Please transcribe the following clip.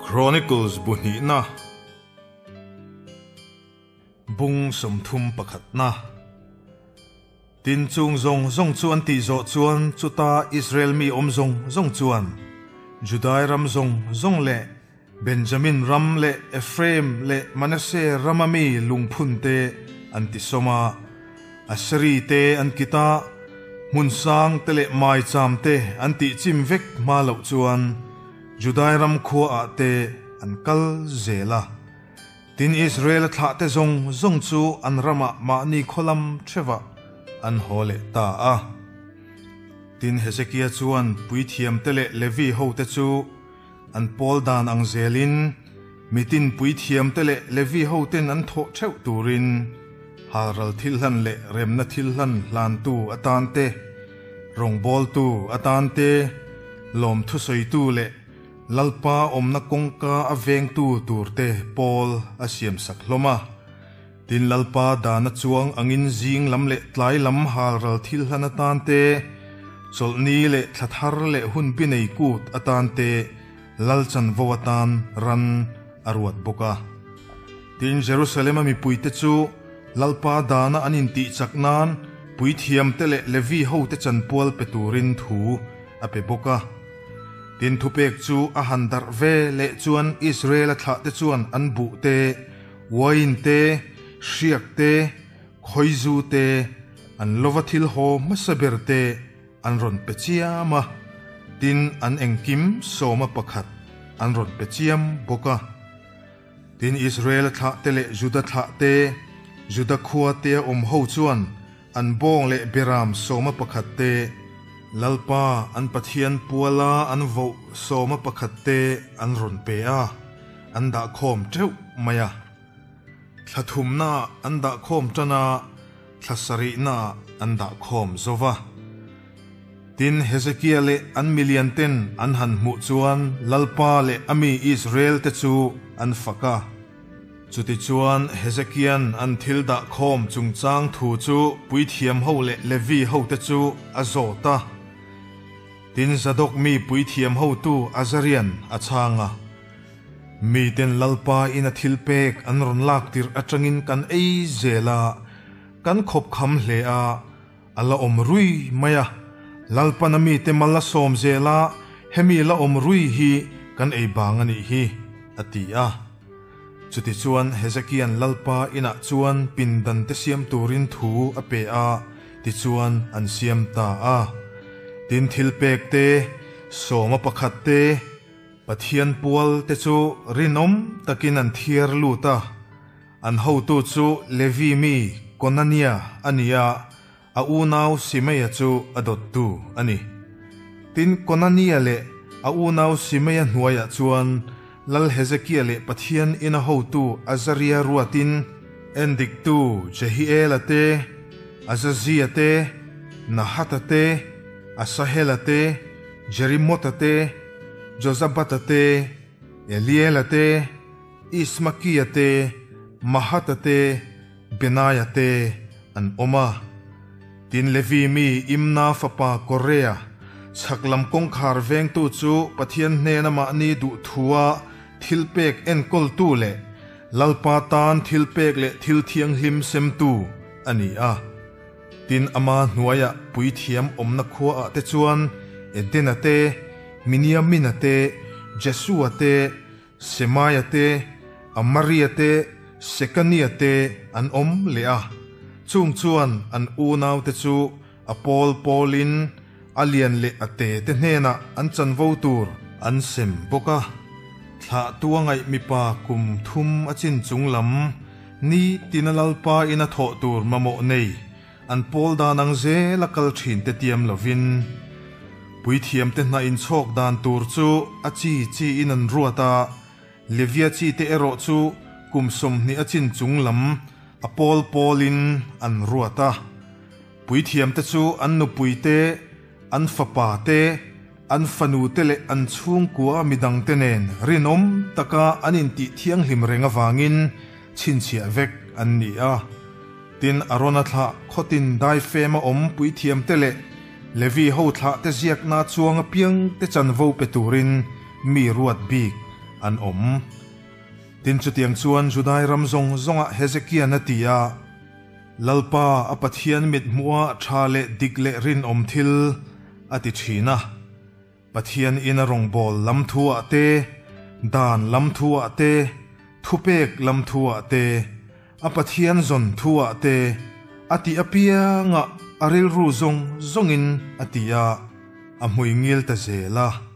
Chronicles bu hnihna bung 31 na. Tin chung zawng zawng chu an tih zawh chuan chuta Israel mi awm zawng zawng chuan Judai ram zawng zawng leh Benjamin ram leh Ephraim leh Manasseh rama mi lungphun te an ti sawm a, Aseri te an kit a, hmun sang te leh maicham te an tih chim vek hma loh chuan Judai ram khua ah te an kal zel a. Tin Israel a thlah te zawng zawng chu an ramah mahni khaw lam theuhah an haw leh ta a. Tin Hezekia chuan puithiam te leh Levi ho te chu an pawl dan ang zelin mitin puithiam te leh Levi ho ten an thawh theuh turin halral thil hlan leh remna thil hlan hlantu atan te, rawngbawltu atan te, lawmthusawitu leh Lalpa awmna kawngka a vengtu turte pawl a siamsak hlawm a. Tin Lalpa dana chuang angin zing lam leh tlai lam halral thil hlan atan te, chawlhni leh thla thar leh hun binei kut atan te Lal chanvo atan ran a ruat bawk a. Tin Jerusalem a mipuite chu Lalpa dana an intihchak nan puithiamte leh Levi hote chanpual pe turin thu a pe bawk a. Tin thupek chu a han darh ve leh chuan Israel-a thlahte chuan an buh te, uain te, hriak te, khawizu te, an lova thil haw hmasa ber te an rawn pe chiam a, tin an engkim sawma pakhat an rawn pe chiam bawk a. Tin Israel-a thlahte leh Juda thlahte, Juda khua tea awm ho chuan an bawng leh beram sawma pakhat te, Lalpa an Pathian puala an voh sawma pakhat te an rawn pe a, an dah khawm teuh mai a. Thla thumnaah an dah khawm tan a, thla sarihnaah an dah khawm zo va. Tin, Hezekia leh an milian ten an han hmuh chuan Lalpa leh a mi Israel te chu an fak a. Chutichuan, Hezekia'n an thil dah khawm chungchang thu chu puithiam ho leh Levi hote chu a zawt a. Tin, Zadok mi puithiam hotu Azaria'n a chhang a. Miten Lalpa in a thil pek an rawn lak tirh atangin kan ei zel a, kan khawp kham hle a, A la awm rui mai a, Lalpan a mite mal a sawm zel a, hemi la awm rui hi kan ei bang a nih hi, a ti a. Chutichuan Hezekia'n Lalpa inah chuan pindan te siam turin thu a pe a, tichuan an siam ta a. Tin thilpek te, sawma pakhat te, Pathian pual te chu rinawm takin an thiar lut a. An hotu chu Levi mi Konania a ni a, a unau Simeia chu a dawttu a ni. Tin, Konania leh a unau Simeia hnuaiah chuan Lal Hezekia leh Pathian ina hotu Azaria ruatin endiktu Jehiela te, Azazia te, Nahata te, Asahela te, Jerimota te, Jozabata te, Eliela te, Ismakia te, Mahata te, Benaia te an awm a. Tin Levi mi Imna fapa Korea, chhak lam kawngkhar vengtu chu Pathian hnena mahni duhthua thilpek enkawltu leh Lalpa tan thilpek leh thil thianghlim semtu a ni a. Tin ama hnuaiah puithiam awmna khuaah te chuan Edena te, Miniamina te, Jesua te, Semaia te, Amaria te, Sekania te an awm leh a, chung chuan an unaute chu a pawl pawlin a lian leh a te te hnenah an chanvo tur an sem bawk a. Thlah tuangaih mipa kum thum a chin chung lam ni tina Lalpa ina thawh tur mamawh nei An pawl dan ang zel a kal thin te tiam lovin puithiamte hna inchhawk dan tur chu a chi chi in an ruat a, Levia chi te erawh chu kum 20 a chin chung lam a pawl pawlin an ruat a. Puithiamte chu an nupui te, an fapa te, an fanu te leh an chhungkua midangte nen rinawm taka an intih thianghlim reng avangin chhinchhiah vek an ni a. Tin, Arona thlah khawtin daifema awm puithiamte leh Levi ho thlahte ziakna chuang apiangte chanvo pe turin mi ruat bik an awm. Tin, chutiang chuan Judai ram zawng zawngah Hezekia'n a ti a, Lalpa a Pathian mithmuha tha leh dik leh rinawm thil a ti thin a. Pathian ina rawngbâwl lam thu-ah te, dan lam thu-ah te, thupêk lam thu-ah te, a Pathian zawn thu-ah te, a tih apiangah a rilru zawng zawngin a ti a, a hmui ngil ta zêl a.